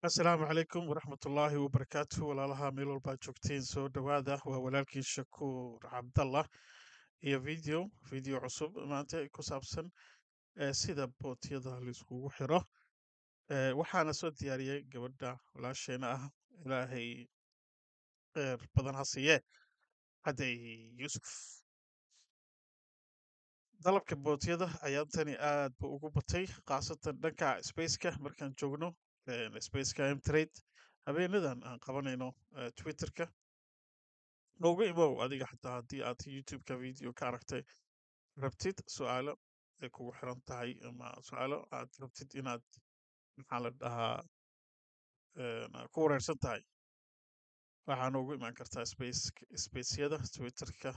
Asalaamu calaykum waraxmatullaahi wabarakaatu. Walaalaha meel walbaad joogtiin, soo dhowaada. Waa walaalkii Shakuur Cabdallah iyo video cusub maanta ku saabsan sida botyada laiskugu xiro. Waxaana soo diyaariyey gabadha walaasheena ah, Ilaahay kheyr badan ha siiye, Cadey Yuusuf. Dalabka botyada ayaantani aad buu ugu batay, khaasatan dhanka spaceka markaan joogno, spaceka Mtrade, habeenadan aan qabanayno Twitterka. Noogu imow adiga xataa haddii aad YouTube-ka video ka aragtay, rabtid su-aalo ay kugu xiran tahay ama su-aalo aad rabtid inaad, maxaa la dhahaa, ku wareersan tahay, waxaa noogu imaan kartaa spaceyada Twitterka.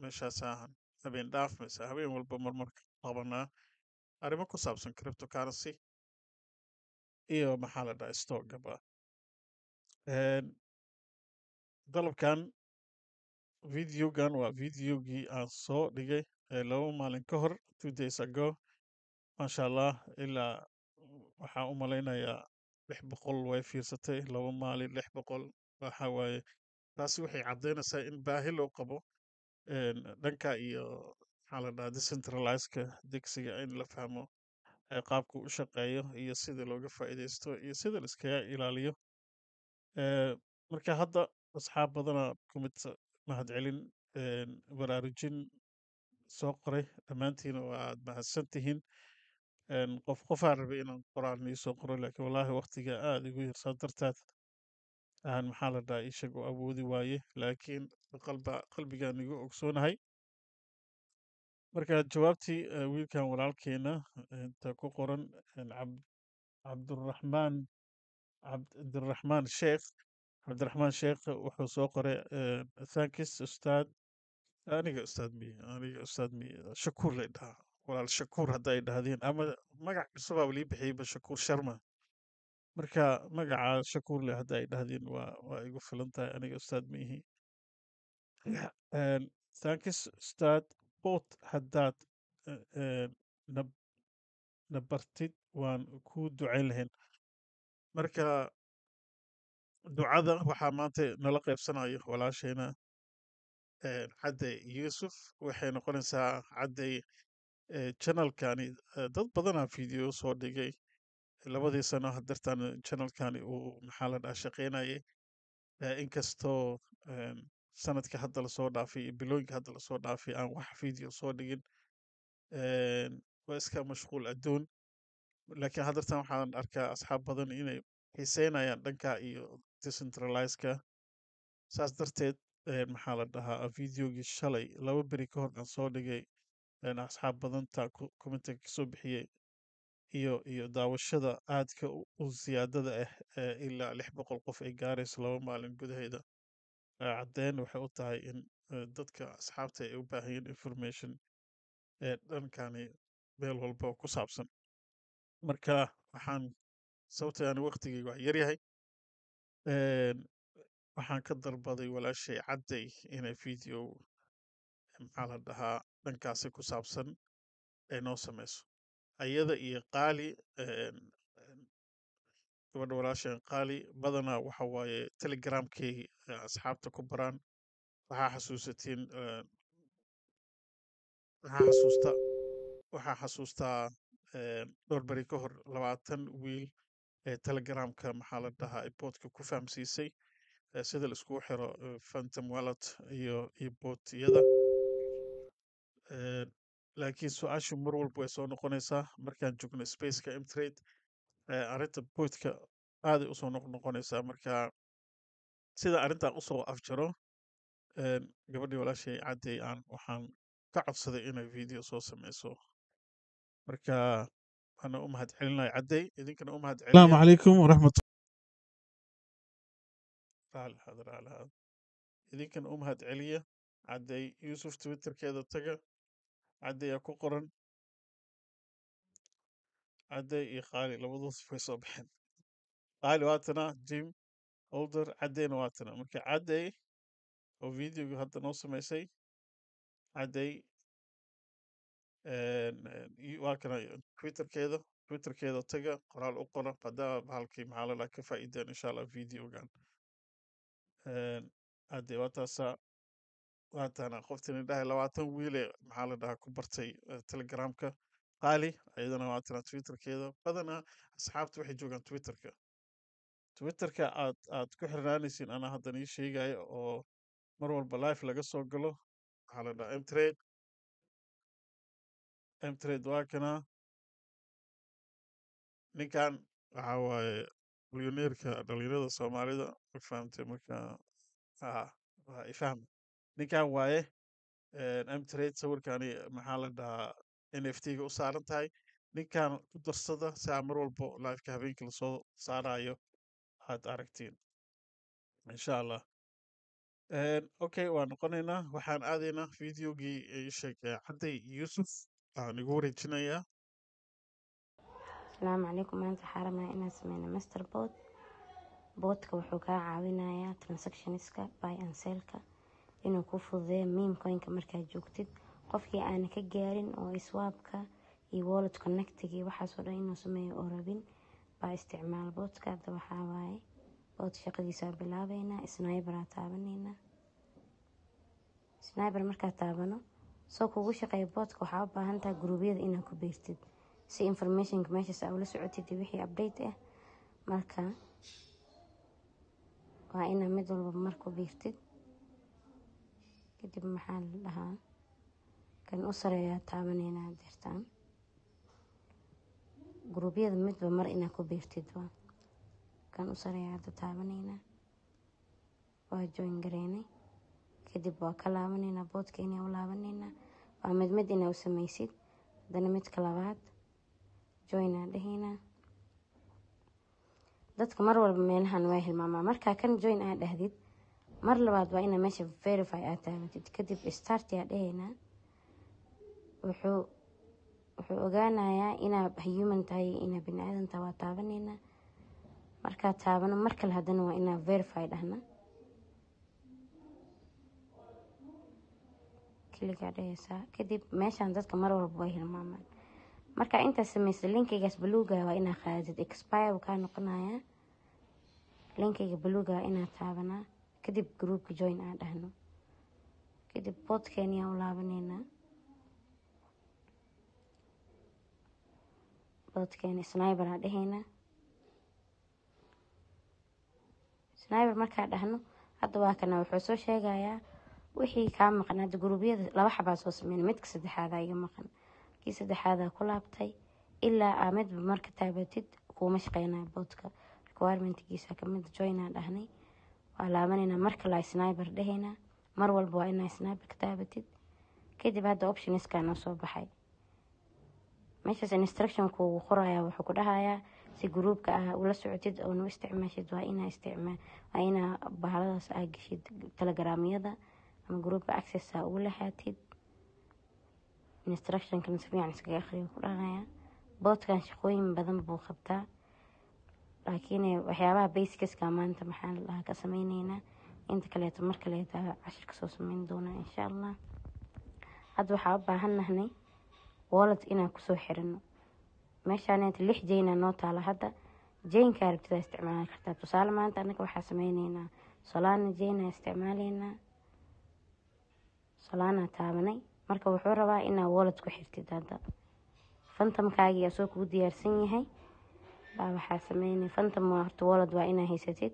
Meeshaasaan habeen dhaaf mise habeen walba marmarka qabanaa arrimo ku saabsan cryptocurrency iyo, maxaa la dhahaa, stockgaba. Dalabkan videogan waa videogii aan soo dhigay 2 maalin ka hor, 2 days ago. Maasha Allah, ilaa waxaan u malaynayaa 600 way fiirsatay 2 maalin. 600 waxa waaye. Taasi waxay caddaynaysaa in baahi loo qabo dhanka iyo, maxaa la dhahaa, decentralizeka DEXiga, in la fahmo qaabku u shaqeeyo iyo sida looga faa'iidaysto iyo sida la iskaga ilaaliyo. Marka hadda asxaab badana kumid mahadcelin, baraarujin soo qoray. Dhammaantiina waad mahadsan tihiin. Qof qofaan rabay inaan qoraal nii soo qoro, laakiin wallaahi waqtiga aada igu yarsaa darteed aan, maxaa la dhahaa, ii sheeg u awoodi waaye, laakiin qalba qalbigaan igu ogsoonahay. Marka jawaabtii wiilkan walaalkeena inta ku qoran, Cabduraxmaan, Cabdiraxmaan Sheekh, Cabdiraxmaan Sheekh wuxuu soo qoray, "Thanks ustaad." Aniga ustaad miye? Aniga ustaad miye? Shakuur lay dhahaa, walaal Shakuur hadda ay dhahdeen, ama magac cusubaa lii bixiyeyba, Shakuur Sharma. Marka magaca Shakuur le hadda ay dhahdeen waa igu filan tahay. Aniga ustaad ma ihi. "Thanks ustaad, bot haddaad na bartid waan ku ducayn lahayn." Marka ducada waxaa maanta nala qaybsanayo walaasheena Cadde Yuusuf. Waxay noqonaysaa Cadde channelkani dad badanaa video soo dhigay labadii sano hadartan channelkani uu, maxaa la dhaha, shaqeynayay. Inkastoo sanadka hadda lasoo dhaafay iyo bilooyinka hadda lasoo dhaafay aan wax video soo dhigin, waa iska mashquul adduun, laakiin haddartan waxaan arkaa asxaab badan inay xiiseynayaan dhanka iyo decentralizeka. Saas darteed, maxaa la dhahaa, videogii shalay, 2 beri ka hor aan soo dhigay, asxaab badanta commentiga kasoo bixiyey iyo daawashada aadka u siyaadada ah ee ilaa 600 qof ay gaarayso 2 maalin gudaheeda, caddeyn waxay u tahay in dadka asxaabta ay u baahan yihiin information ee dhankani meel walba oo ku saabsan. Marka waxaan, sababtoo aan waqtigayga waa yaryahay, waxaan ka dalbaday walaashay Cadday inay video, maxaa la dhahaa, dhankaasi ku saabsan ay noo sameyso, ayada iyo Qaali, gabadha walaashan Qaali. Badanaa waxa waaye Telegramkay asxaabta ku baraan. Waxaa xasuusatiin, waxaa xasuustaa dhowr beri ka hor 20 wiil ee Telegramka, maxaa la dhahaa, ay botka ku fahamsiisay sida la iskugu xiro Phantom Wallet iyo botyada. Laakiin su-aashu mar walba way soo noqonaysaa markaan joogno spaceka Mtrade. Arrinta botka aaday usoo noqnoqonaysaa. Marka sida arrintan usoo afjaro, gabadhii walaashay Caddey aan waxaan ka codsaday inay video soo sameyso. Marka ana u mahad celinaya Caddey, idinkana u mahad السلام celiya. عليكم ورحمة Raali hada, raali hada. Idinkana u mahad celiya Caddey Yuusuf. Twitterkeeda taga, Caddeyaa ku qoran. Caddey iyo Qaali labadood way soo baxeen. Qaali waatana, Jim Holder. Caddeyna waatana. Marka Caddey oo videoga hadda noo samaysay, Caddey waa kana Twitterkeeda. Twitterkeeda taga, qoraal u qora haddaa bahalkii, maxaa la dhahaa, ka faa'iideen insha Allah videogan. Hadde waa taasaa, waatana qoftin indhahay 20 wiile, maxaa la dhahaa, ku bartay Telegramka. Qaali iyadana waatana Twitterkeeda. Badanaa asxaabta waxay joogaan Twitterka. Twitterka aad ku xirnaanaysiin anaa haddan ii sheegayo oo mar walba live laga soo galo. Waxaa la dhahaa Mtrade. Mtrade waa kana ninkan, waxa waaye milyoneerka dhalinyarada Soomaalida, ma fahamtay? Marka waa ifahma, ninkan waaye Mtrade. Sawirkani, maxaa la dhahaa, NFT ga u saaran tahay ninkan. Ku darsada si aa mar walbo liveka habeenkii lasoo saarayo aad aragtiin insha Allah. Okay, waan noqonaynaa, waxaan aadaynaa videogii. Ii sheeg, Cadday Yuusuf aan igu wareejinayaa. Asalaamu calaykum. Maanta waxaa rabnaa inaan sameyno master bot. Botka wuxuu kaa caawinayaa transactionska buy and sellka inuu kuu fududeeyo meme coinka markaad joogtid. Qofkii aana ka gaarin oo swapka iyo wallet connectiga iyo waxaasoo dhan inuu sameeyo oo rabin baa isticmaal botka. Hadda waxaa waaye bot shaqadiisa bilaabeynaa. Sniperaa taabaneynaa. Sniper markaa taabano, soo kugu shaqeeya botka, waxaa u baahan tahay guruubyada inaad ku biirtid si informationka meeshaas aa ula socotid iyo wixii update ah. Marka waa inaa mid walba mar ku biirtid. Kadib, maxaa la dhahaa, kan u sareeyaa taabaneynaa dirtaan. Guruubyada midba mar inaa ku biirtid. Waa kan u sareeya hadda taabaneynaa. Waa join gareynay. Kadib waa ka laabaneynaa, botka inaa u laabaneynaa. Waa mid mid inaa u sameysid. Haddana midka labaad join aa dhehaynaa. Dadka mar walba meelahan waa hilmaamaa. Markaa kan join aa dhahdid, mar labaad waa inaa meesha verify aad taabatid. Kadib start aa dhehaynaa. Wuxuu ogaanayaa inaa human tahay, inaa bini aadan tahay. Waa taabaneynaa. Markaa taabano, mar kale haddana waa inaa verify dhahna. Click aa dhehaysaa. Kadib meeshaan dadka mar walba way hilmaamaan. Marka intaas sameysa, linkigaas buluuga waa inaa qaadatid. Expire wuu kaa noqonayaa. Linkiga buluuga waa inaa taabanaa. Kadib groupka join aa dhahno. Kadib botkeeniyaa u laabaneynaa. Botkeeni sniper aa dhehaynaa. Sniper markaa dhahno, hadda waa kana, wuxuu soo sheegayaa wixii kaa maqan. Hadda guruubyada laba xabaa soo sameyn, midka saddexaadaa iga maqan. Kii saddexaadaa ku laabtay. Ilaa aa midba marka taabatid kuuma shaqeynayo botka. Requirementgiisa kamid. Join aa dhahnay. Waa laabaneynaa, mar kale sniper dhehaynaa. Mar walba waa inaa sniper ka taabatid. Kadib hadda optionskaa noo soo baxay. Meeshaas instruction kuugu qoraya. Wuxuu ku dhahayaa si gruupka ah ula socotid oo nu isticmaashid, waa inaa bahaladaas aa geshid Telegramyada ama groupka access aa ugu lahaatid. Instructionkan si fiican iskaga akhriyo ku dhahaya. Botkan shaqooyin badan buu qabtaa, laakiin waxyaabaha basicska maanta, maxaa la dhahaa, ka sameyneynaa. Inta kaleeto mar kaleeta cashir kasoo sameyn doonaa insha Allah. Hadda waxaa u baahan nahnay wallet inaan kusoo xirino. Meeshaan lix chain aa noo taala. Hadda chainkaa rabtidaa isticmaali kartaa. Tusaale, maanta anaga waxaa sameyneynaa Solana chain aa isticmaaleynaa. Solana taabanay. Marka wuxuu rabaa inaa wallet ku xirtid. Hadda Phantomkaagii asoo kugu diyaarsan yahay baa waxaa sameynay Phantom. Waa horta wallet waa inaa haysatid.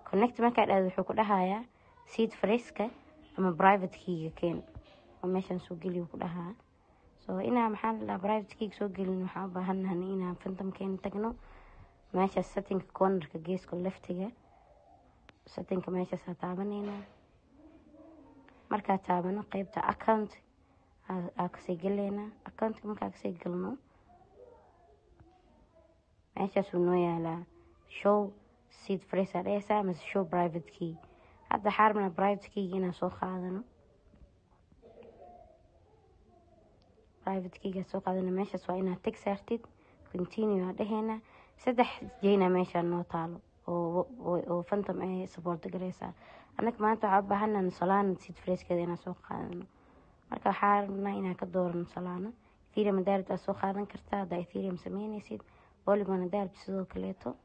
Connect markaa dhahdo, wuxuu ku dhahayaa seed phraseka ama private keyga keen oo meeshaan soo geliyo ku dhahaa. So inaa, maxaa la dhahaa, private keyga soo gelin, waxaan u baahannahay inaan Phantomkeena tagno. Meeshaas settingka, cornerka, geeska leftiga, settingka meeshaasaa taabaneynaa. Markaa taabano, qeybta account aa kasii galeynaa. Accountka markaa kasii galno, meeshaasuu noo yaalaa. Show seed phrase aa dhehaysaa mase show private key. Hadda waxaa rabnaa private keyga inaan soo qaadano. Private keyga soo qaadano. Meeshaas waa inaad tick saartid. Continue aa dhehaynaa. Saddex chain aa meeshaan noo taalo oo Phantom ay support gareysaa. Annaga maanta waxaa u baahannahay Solana seed phrasekeeda inaan soo qaadano. Marka waxaa rabnaa inaan ka doorano Solana. Ethereum hadaa rabtid waa soo qaadan kartaa, haddaa Ethereum sameyneysid. Polygon hadaa rabtid sidoo kaleeto.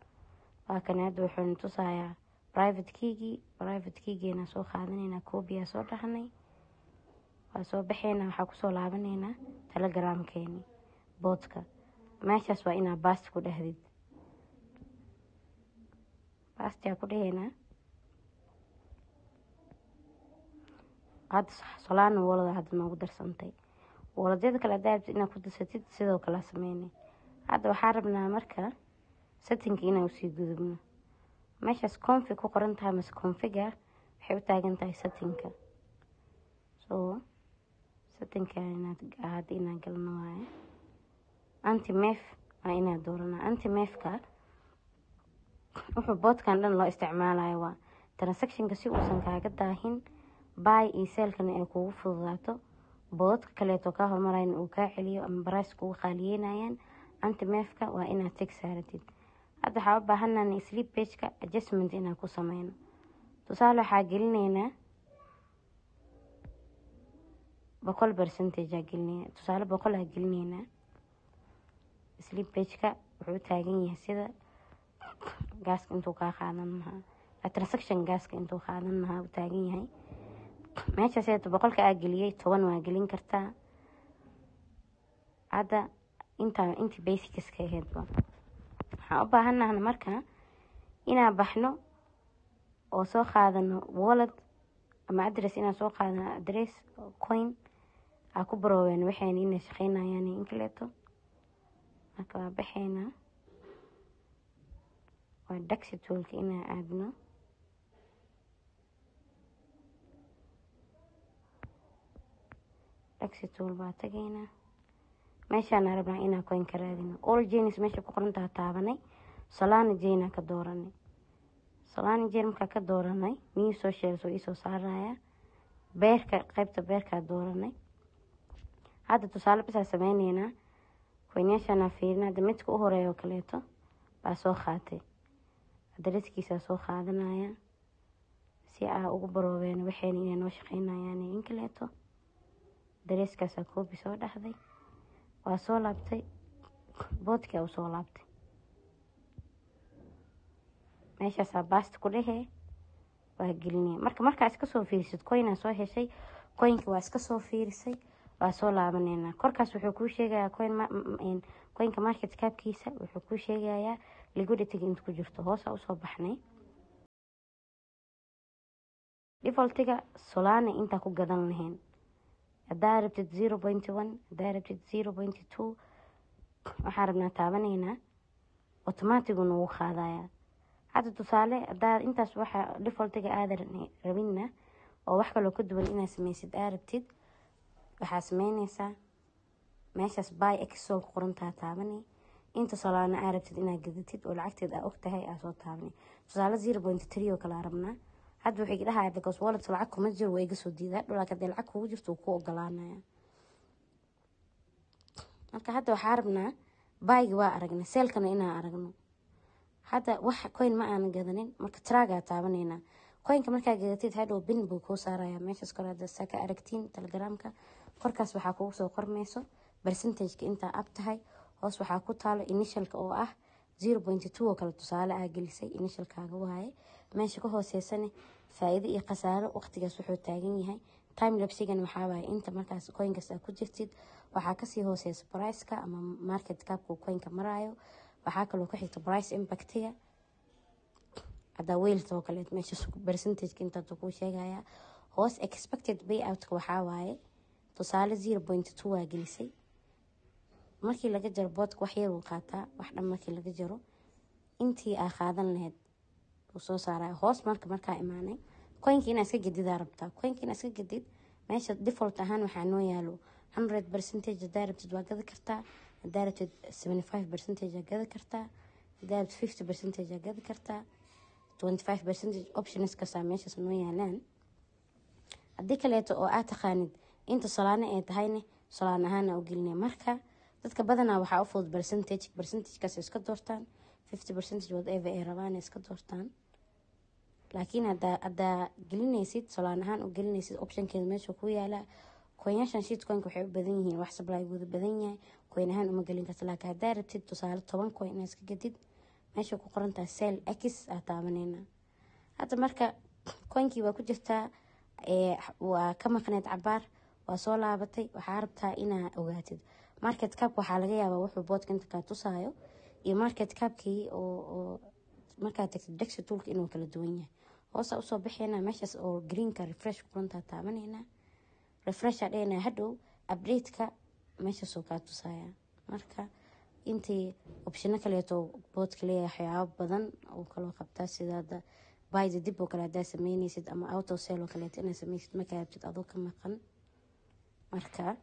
Waa kan, hadda wuxuuna tusayaa private keygii. Private keygeena soo qaadanaynaa, copy aa soo dhahnay, waa soo baxaynaa, waxaa kusoo laabanaynaa Telegramkeeni botka. Meeshaas waa inaa paste ku dhahdid. Paste aa ku dhahaynaa. Hadda Solana wallet hadda noogu darsantay. Walletyada kale hadaa rabtid inaad ku darsatid, sidoo kale sameynay. Hadda waxaa rabnaa marka settingka inaan usii gudubno. Meeshaas config ku qoran tahay mase configure waxay u taagan tahay settingka. So settingka inaad hadda inaan galno waaye. Anti MEV waa inaad dooranaa. Anti MEVka wuxuu botkan dhan loo isticmaalayo waa transactionka si uusan kaaga daahin, buy iyo sellkana ay kugu fududaato, botka kaleeto kaa hormarayan uu kaa celiyo ama price kugu qaaliyeynayaan. Anti MEVka waa inaad tick saaratid. Hadda waxaa u baahanana slippageka adjustment inaan ku sameyno. Tusaale, waxaa gelineynaa 100 percentage aa gelineyna. Tusaale, 100 aa gelineynaa. Slippageka wuxuu u taagan yahay sida gaaska intuu kaa qaadan lahaa, transaction gaaska intuu qaadan lahaa u taagan yahay. Meeshaas eeto 100-ka aa geliyey, 10 waa gelin kartaa. Hadda intaa intii basicska ahaydba. Waxaan u baahanahna marka inaan baxno oo soo qaadano wallet ama address, inaan soo qaadano address coin aa ku barooween waxayna inay shaqeynayaan in kaleeto. Marka waa baxaynaa, waa DEX toolka inaan aadno. DEX tool baa tagaynaa. Meeshaan rabnaa inaan coin ka raadino. All chains meesha ku qorantaha taabanay, Solana chain ka dooranay. Solana chain markaa ka dooranay, new socials oo iisoo saaraya. Pairka, qaybta pairkaa dooranay. Hadda tusaale basaa sameyneynaa. Coinyaashaan fiirina. Hadda midka u horeeya oo kaleeto baa soo qaatay, addresskiisaa soo qaadanaya si aa ugu baroobeen waxayna inay noo shaqeynayaan in kaleeto. Addresskaasaa copy soo dhahday, waa soo laabtay, botka u soo laabtay. Meeshaasaa paste ku dhehee, waa gelinaya. Marka markaa iska soo fiirisid, coinaa soo heshay, coinka waa iska soo fiirisay, waa soo laabaneynaa. Korkaas wuxuu kuu sheegayaa coin coinka market capkiisa, wuxuu kuu sheegayaa liquidity inta ku jirto. Hoosa usoo baxnay, defaultiga Solana intaa ku gadan lahayn. Haddaa rabtid 0.1, haddaa rabtid 0.2, waxaa rabnaa taabaneynaa, automatigu nagu qaadaya. Hadda tusaale, hadaa intaas waxa defaultiga aada rabinna oo wax kaloo ka duwan inaad sameysid aa rabtid, waxaa sameyneysaa meeshaas buy xSOL ku qorantaa taabanay. Inta Solana aa rabtid inaad gadatid oo lacagteed aa ogtahay aa soo taabanay. Tusaale, 0.3 oo kale aa rabnaa. Hadda waxay dhahaya because wallet lacag kuma jiro, waa iga soo diidaa dhulak. Hadii lacag kugu jirto, wuu ku ogolaanaya. Marka hadda waxaa rabnaa buyga waa aragnay, sellkana inaan aragno. Hadda wax coin ma aanan gadanin, marka trackgaa taabaneynaa. Coinka markaa gadatid, hadhow pin buu kuu saaraya meeshaas kore. Hadda saa ka aragtiin Telegramka, korkaas waxaa kugu soo qormeyso percentageka intaa up tahay. Hoos waxaa ku taalo initialka oo ah 0.2 oo kale, tusaale aa gelisay, initialkaaga waaye. Meesha ka hooseysana faa-iido iyo khasaaro waqtigaas wuxuu taagan yahay. Time lapsegan waxaa waaye inta markaas coinkaas aa ku jirtid. Waxaa kasii hooseysa priceka ama market capka coinka maraayo. Waxaa kaloo ku xigta price impactiga. Haddaa weylta oo kaleet, meesha percentageka intaas kuu sheegaya. Hoos expected payoutka waxaa waaye, tusaale 0.2 waa gelisay, markii laga jaro botka wax yar uu qaataa, wax dhan markii laga jaro intii aa qaadan lahayd uu soo saaraya hoos. Marka markaa imaanay, coinka inaa iska gedidaa rabtaa. Coinka inaa iska gedid, meesha default ahaan waxaa noo yaalo 100 percentage. Hadaa rabtid waa gadi kartaa, hadaa rabtid 75 percentage aa gadi kartaa, hadaa rabtid 50 percentage aa gadi kartaa, 25 percentage. Options kastaa meeshaas noo yaalaan. Haddii kaleeto oo aad taqaanid inta Solana ay tahayne, Solana ahaana u gelinay. Marka dadka badanaa waxaa u fudud percentage. Percentagekaas iska doortaan, 50 percentage, whatever ay rabaan iska doortaan. Laakiin hadaa gelinaysid Solana ahaan u gelinaysid, optionkeeda meesha ku yaala. Coinyaashan shitcoinka waxay u badan yihiin wax supply-gooda badan yahay, coin ahaan uma gelin karta. Laakiin haddaa rabtid, tusaale, 10 coin inaad iska gadid, meesha ku qorantahay sell x aa taabaneyna. Hadda marka coinkii waa ku jirtaa, waa ka maqneed cabaar, waa soo laabatay. Waxaa rabtaa inaa ogaatid market cap. Waxaa laga yaabaa wuxuu botka inta kaa tusaayo iyo market capkii oo markaad tagtid DEX toolka inuu kala duwan yahay. Hoosa usoo baxeynaa, meeshaas oo greenka refresh ku qorantaa taabaneynaa, refresha dhehnaa. Hadhow updateka meeshaasoo kaa tusaya. Marka intii optiono kaleeto botka leeyahay, waxyaabo badan oo kaloo qabtaa, sida hadda buy the dip oo kale hadaa sameyneysid ama auto sell oo kaleeto inaad sameysid markaa rabtid adoo ka maqan. Marka